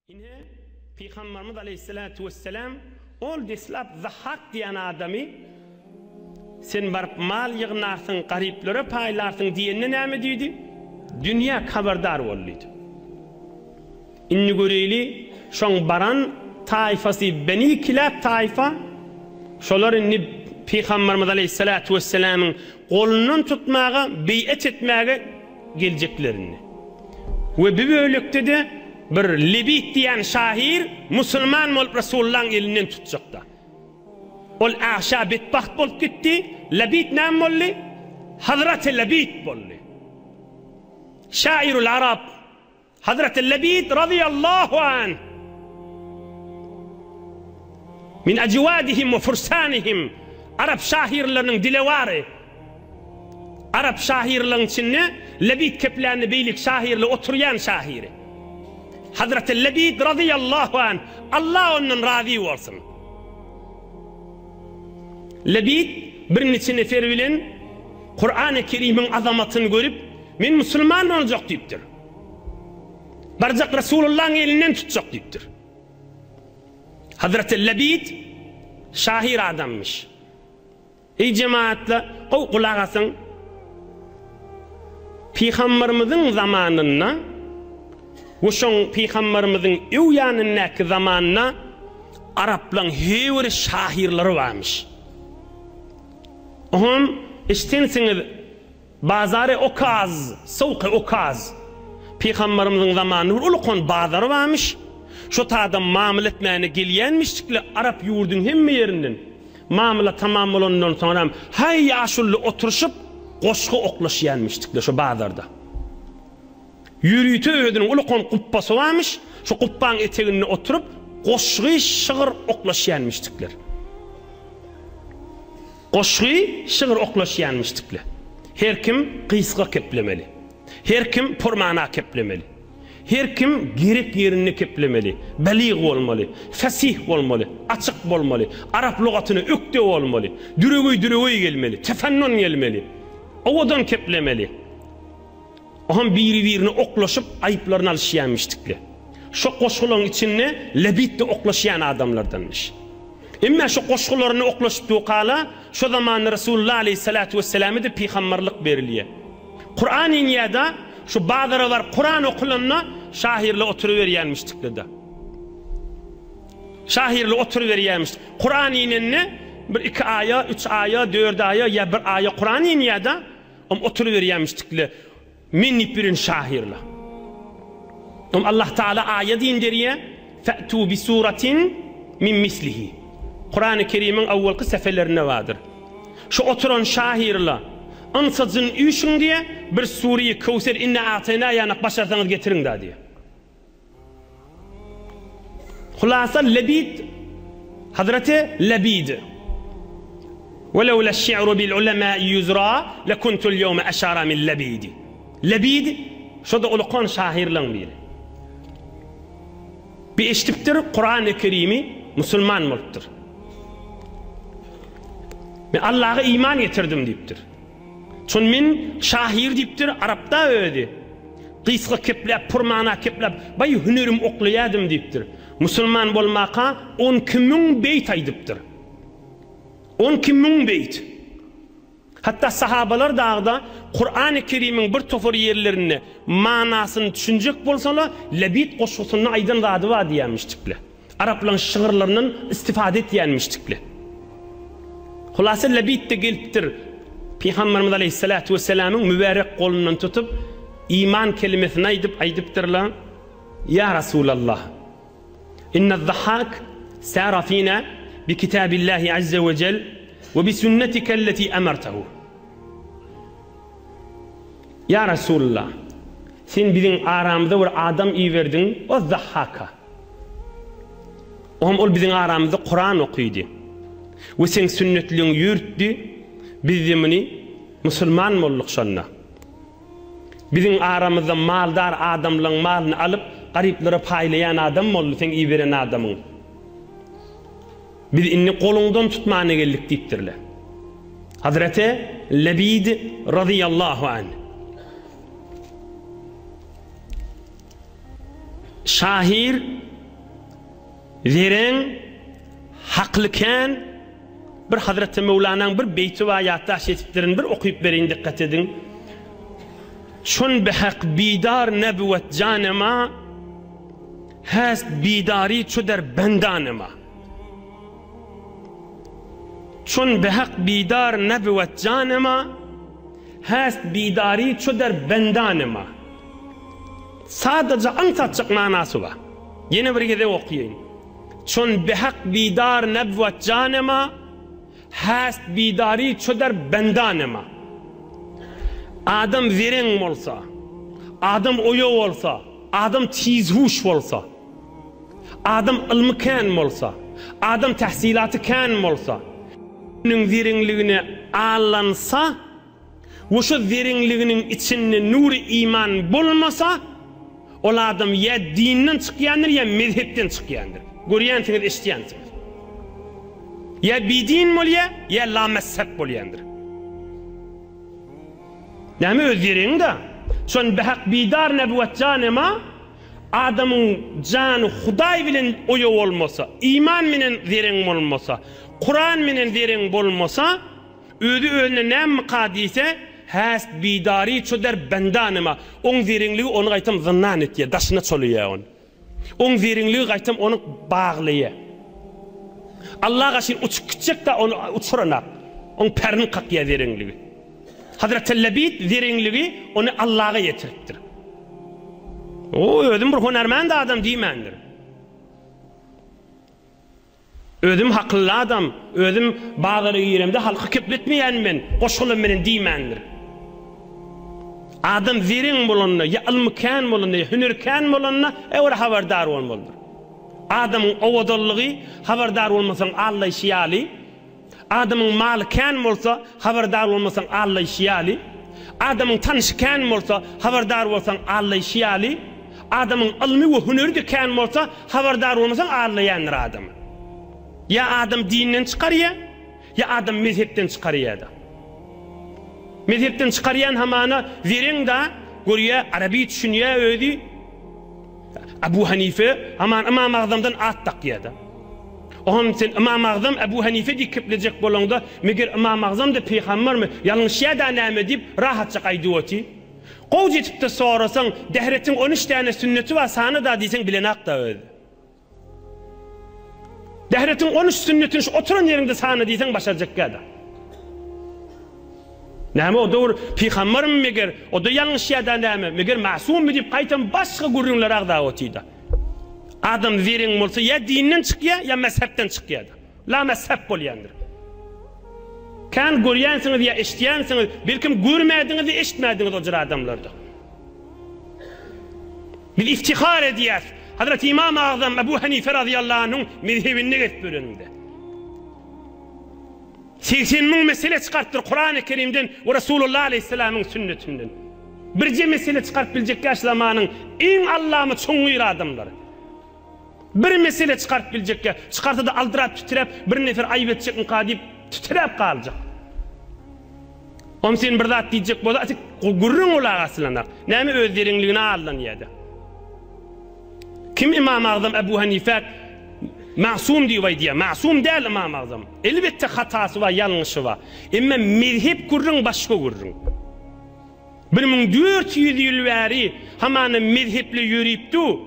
Ine, Pygambarymyz aleýhissalatu wessalam ol deslap Zahhak diýen adamy, Sen baryp mal ýygnarsyň, garyplara paýlarsyň diýende näme diýdi? Dünýä habardar bol diýdi. Indi göreýli, şoň baran taýfasy Beni Kilab taýfa, şolar indi Pygambarymyz aleýhissalatu wessalamyň golundan tutmaga, beý'et etmäge geljeklerini. We bir bölekde-de bir Lebit diýen şahyr musulman bolup Resulullahyň elinden tutjakda. Ol Aşa betbagt bolup gitdi, Lebit näme boldy? Hazraty Lebit boldy. Şairul Arap Hazreti Lebit razyýallahu anh Min ajwadihim we fursanihim Arap şahyrlarynyň dilewary Arap şahyrlaryň içinde Lebit keplände beýleki şahyrlar oturýan şahyry. Hazreti Lebit razyýallahu anh Allah ondan razy bolsun. Lebit birniçe nefer bilen Kurany Kerimiň azamatyny görüp, men musulman boljak diýipdir. Barjak Resulullahyň elinden tutjak diýipdir. Hazreti Lebit şahyr adammyş. Eý jemagatlar, gowy gulak asyň. Pygambarymyzyň zamanynda we şoň pygambarymyzyň öw ýanyndaky zamanda araplaň höwri şahyrlary barmyş. Oňam eşdensiňiz Bazary Okaz, Sowky Okaz. Pygambarymyzyň zamanynda bir ulukan bazary barmyş. Şo tada mamla etmäne gelýänmişdikle arap ýurduň hemme ýerinden. Mamla tamam bolandan soňram haý ýaşuly oturyşyp goşgy oklaşýanmişdikle şo bazarda. Ýörite özüniň ulukan gupbasy barmyş, şo gupbaň eteginde oturyp goşgy, şygyr oklaşýanmişdikler. Goşgy, şygyr oklaşýanmyşdykle. Her kim gysga keplemeli. Her kim purmana keplemeli. Her kim gerek ýerinde keplemeli. Belyg bolmaly. Fesih bolmaly. Açyk bolmaly. Arap lugatyna ökde bolmaly. Düregeý-düregeý gelmeli. Tefennun gelmeli. Owadan keplemeli. Oňam biri-birine oklaşyp aýyplaryny alyşýanmyşdykle. Şo goşgularyň içinde Lebit-de oklaşýan adamlardanmyş. Emme şo goşgularyny oklaşyp dukala, şo zamanda Resulullah aleýhissalatu wesselame-de pygambarlyk berilýär. Kuran inýär-de, şo bazara baryp Kuran okulanda şahyrlar oturyberýänmişdikle-de. Şahyrlar oturyberýärmiş. Kuran inende bir iki aýa, üç aýa, dört aýa ýa bir aýa Kuran inýär-de, Om oturyberýämişdikle men diýip ýören şahyrla. Om Allah Taala aýat inderýä, Fe'tu bi suratin min mislihi. Kurany Kerimiň awwalky sefelerinde bardyr. Şu oturan şahyrla, ynsa jyn üýşüň diýä, bir sureýi Köwser inna a'taýna ýanak başarsaňyz getiriň da diýä. Hulasa Lebid Hazreti Lebid Welewle şi'ru bil ulemai ýuzra lekuntul ýewme eşara min Lebidi Lebid şo-da ulukan şahyrlaň biri. Bir eşidipdir Kurany Kerimi musulman bolupdyr. Men Allaha iman getirdim diýipdir. Şon men şahyr diýipdir, arapda özi. Gysga kepläp, purmana kepläp, baý hünerim oklaýadym diýipdir. Musulman bolmaka 12000 beýt aýdypdyr. 12000 beýt. Hatda sahabalar dagda Kurany Kerimiň bir topar ýerlerinde manasyny düşünjek bolsalar, Lebit goşgusynda aýdan zady bar diýýärmişdikler. Araplaryň şygyrlaryndan istifade etýänmişdikle. Hulasa Lebit-de gelipdir, Pygamberimiz aleýhissalatu wessalamyň mübärek golundan tutup, iman kelimesini aýdyp, aýdypdyrlar, Ýa Rasulallah! Inne'z-Zahhak sara fina bi kitabillahi azze we jel we bi sünnetike elleti emertehu. Ýa Resulallah! Sen biziň aramyza bir adam iberdiň, o Zahhaka. Oňam ol biziň aramyzda Kuran okydy we seň sünnetligiňi ýörütdi, biz-de muny musulman bolduk şonda. Biziň aramyzda maldar adamlaň malyny alyp, garyplara paýlaýan adam boldy seň iberen adamyň. Biz indi goluňdan tutmana geldik diýipdirler. Hazreti Lebid razyýallahu anh. Şahyr. Zereň hakly kän bir Hazreti Möwlanaň bir beýti bar ýatdaş ýetipdirin bir okyp bereýin dikkat ediň. Çün bihak bidar nebüwet janema Häst bidary çü der bendanema. Çün bihak bidar nebüwet janema Häst bidary çü der bendanema. Sadaja aňsatjak manasy bar. Ýene bir gezek okaýyn. Çon behak bidar nebwat janema, Häst bidary çöder bendanema. Adam zereň bolsa, adam oýa bolsa, adam tizhuş bolsa, adam ylmy kän bolsa, adam tähsilaty kän bolsa, Onuň zereňligine allansa, we şo zereňliginiň içinde nury iman bolmasa, ol adam ýa dinden çykýandyr, ýa mezhepden çykýandyr. Görýänsiňiz, eşidýänsiňiz. Ýa bidin bolýar, ýa lamezhep bolýandyr. Näme öz zereňi-da? Şon behak bidar nebuwet jan ema, adamyň jany Hudaý bilen oýa bolmasa, iman menen zereň bolmasa, Kuran menen zereň bolmasa, Özi özüne nämika diýse, Häst bidary ço der bendanema. Oň zereňligi ony gaýtam zyndan etýär, daşyna çolaýar ony. Oň zereňligi gaýtam ony baglaýar. Alla gaşyn uçup gitjek-de ony uçuranak. Oň perini kakýar zereňligi. Hazreti Lebit zereňligi ony Allaga ýetiripdir. O özüm bir hünärmend adam diýmändir. Özüm hakylly adam, özüm bazara giremde halky kepletmeýän men, goşgulam menen diýmändir. Adam zereň bolanda, ýa ylmy kän bolanda, ýa hüneri kän bolanda, öwre habardar bolmalydyr. Adamyň owadanlygy habardar bolmasaň aldaýşy ýaly, Adamyň maly kän bolsa, habardar bolmasaň aldaýşy ýaly, adamyň tanyşy kän bolsa, habardar bolsaň aldaýşy ýaly, adamyň ylmy we hüneri-de kän bolsa, habardar bolmasaň aldaýandyr adamy. Ýa adam dinden çykarýar, ýa adam mezhepden çykarýar-da. Mezhepden çykarýan hamana zereň-da, görýär, arabi düşünýär özi. Abu Hanife haman Ymam Agzamdan at dakýar-da. Oňam sen Ymam Agzam Abu Hanife diýip keplejek bolaňda, meger Ymam Agzam-da pygambermi, ýalňyşýa-da näme diýip, rahatjak aýdyp otyr. Gowja etip-de sorasaň, dähretiň on üç däne sünneti bar, sana-da diýseň bilenak-da özi. Dähretiň on üç sünnetini şu oturan ýeriňde sana diýseň başarjakýa-da. Näme o döwür pygambermi meger, o-da ýalňyşýa-da näme, meger masummy diýip gaýtam başga gürrüňleri agzap otyr-da. Adam zereň bolsa ýa dinden çykýa, ýa mezhepden çykýa-da. La mezhep bolýandyr. Kän görýänsiňiz ýa eşidýänsiňiz, belkem görmädiňiz we eşitmädiňiz o jyr adamlarda. Biz iftihar edýäs, Hazreti Imam Agzam Ebu Hanife razyýallahu anhuň mezhebinde gezip ýörenimize. 80 mün mesele çykarypdyr Kurany Kerimden we Resulullah aleýhissalamyň sünnetinden. Birje mesele çykaryp biljek ýaş zamanyň iň allamy çuňňur adamlary. Bir mesele çykaryp biljek ýa, çykarsa-da aldyrap titräp bir nefer aýyp etjekmika diýip titräp galjak. Om sen bir zat diýjek bolsa atyk gürrüň gulaga asylanak. Näme öz zereňligine aldanýada. Kim Imam Agzam Ebu Hanife masum diýip aýdýar. Masum däl Imam Agzam. Elbetde hatasy bar, ýalňyşy bar. Emma mezhep gürrüň başga gürrüň. 1400 ýyl bäri hamana mezheple ýöripdi.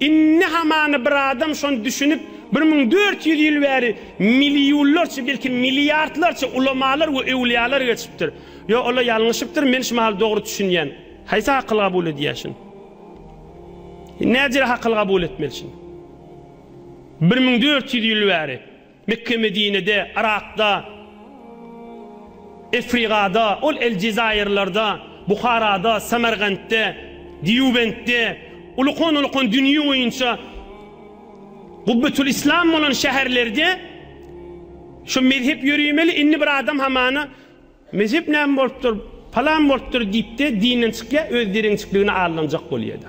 Indi hamana bir adam şony düşünip, 1400 ýyl bäri milliýunlarça, belki milliardlarça ulamalar we öwlüýalar geçipdir. Ýok, olar ýalňyşypdyr, men şu mahal dogry düşünýän. Haýsy akyl kabul edýär şuny? Näjere akyl kabul etmeli şuny? 1400 ýyl bäri Mekke-Medinede, Yrakda, Efrigada, ol Eljezaýyrlarda, Buharada, Samargantda, Dýubentde, ulukan-ulukan dünýe boýunça Gubbetül Islam bolan şäherlerde şu mezhep ýörimeli, indi bir adam hamana Mezhep näme bolupdyr, palan bolupdyr diýip-de dinden çykýar, öz zereňçikligine aldanjak bolýar-da.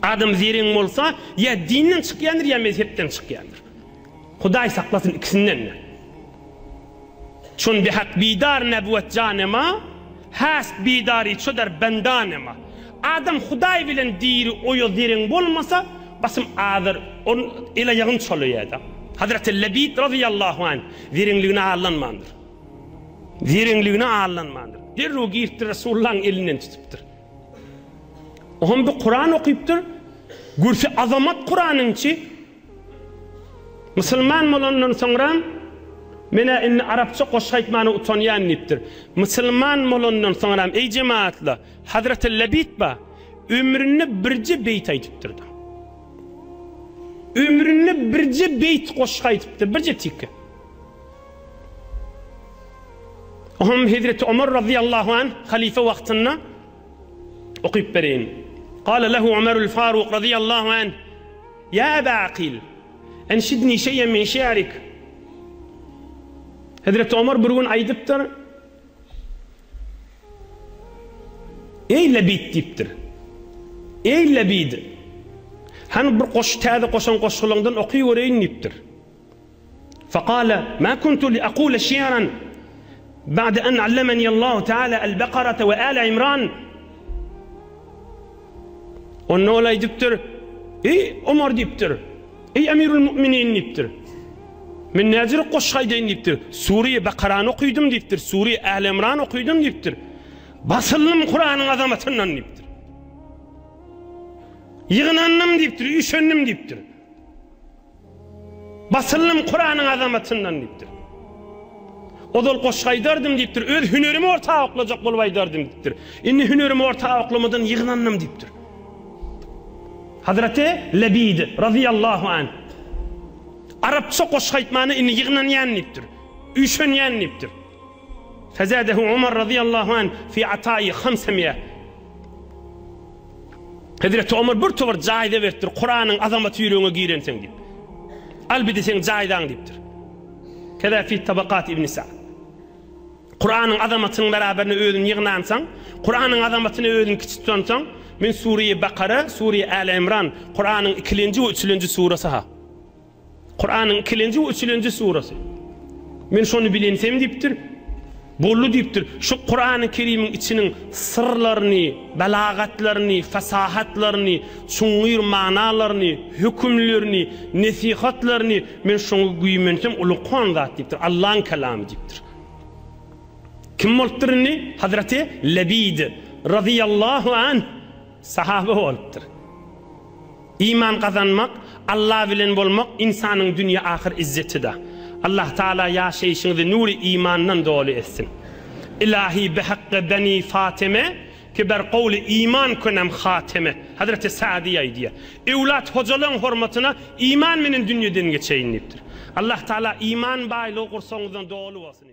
Adam zereň bolsa, ýa dinden çykýandyr, ýa mezhepden çykýandyr. Hudaý saklasyn ikisinden-de. Çun bihak bidar nebuwet janema, Hast bidary ço der bendanema. Adam Hudaý bilen diri oýa zereň bolmasa, Basym azar on el-aýagyny çolaýar-da. Hazreti Lebit razyýallahu anh zereňligine aldanmandyr. Zereňligine aldanmandyr. Derrew giripdir Resulullahyň elinden tutupdyr. Oňam bir Kuran okypdyr. Görse azamat Kuranyň içi. Musulman bolandan soňra men-ä indi arapça goşgy aýtmana utanýan diýipdir. Musulman bolandan soňram eý jemagatlar, Hazreti Lebit ba, ömründe birje beýt aýdypdyr-da. Ömründe birje beýt goşgy aýdypdyr, birje tike. Oňam Hezreti Omar razyýallahu anh halyfa wagtynda okyp bereýin. Kale lehu Omerul Faruk razyýallahu anh, Ýa Eba Akyl, enşidni şeýen min şi'rik. Hezreti Omar bir gün aýdypdyr, Eý Lebit diýipdir. Eý Lebid! Hany bir goş täze goşan goşgulaňdan oky göreýin diýipdir. Fekale, Ma kuntu li akule şi'ran ba'de en allemeni Allahu Teala el-Bekarate we Âle İmran. Onda ol aýdypdyr, Eý, Omar diýipdir, Eý, Emirül Mu'minin diýipdir. Men näjirek goşgy aýdaýyn diýipdir. Sure-i Bakarany okydym diýipdir, Sure-i Äli Imran okydym diýipdir. Basyldym Kuranyň azamatyndan diýipdir. Ýygnandym diýipdir, üşendim diýipdir. Basyldym Kuranyň azamatyndan diýipdir. Ozal goşgy aýdardym diýipdir, öz hünerimi orta oklajak bolup aýdardym diýipdir. Indi hünerimi orta oklamadan ýygnandym diýipdir. Hazreti Lebid razyýallahu anh Arapça goşgy aýtmana indi ýygnanýan diýipdir. Üşenýän diýipdir. Fezadehu Umar razyýallahu anh fi atai hamsemiýe. Hezreti Omar bir towar jaýza beripdir, Kuranyň azamaty ýüregiňe girenseň diýip. Al bidi seň jaýzaň diýipdir. Keza fi tabakat ibn Sa'd. Kuranyň azamatynyň beraberine özüni ýygnansaň, Kuranyň azamatyna özüni kiçi tutansaň, men Sure-i Bakara, Sure-i Äli Imran, Kuranyň ikilenji we üçülenji surasy ha. Kuranyň ikilenji we üçülenji surasy. Men şony bilensem diýipdir. Boldy diýipdir. Şu Kurany Kerimiň içiniň syrlaryny, belagatlaryny, fesahatlaryny, çuňňur manalaryny, hökümlerini, nesihatlaryny men şoňa güýmensem ulukan zat diýipdir. Allaň kelamy diýipdir. Kim bolupdyr indi? Hazreti Lebid razyýallahu anh sahaba bolupdyr. Iman gazanmak, Alla bilen bolmak ynsanyň dünýe ahyr izzetidir. Allah Taala ýaşaýşyňyzy nury imandan doly etsin. Ilahi bihakky beni Fatime ki ber kowly iman könem hatime. Hazreti Sa'di aýdýar. Öwlat hojalaň hormatyna iman menen dünýeden geçeýin diýipdir. Allah Taala iman baýlygy gursagyňyzdan doly bolsun.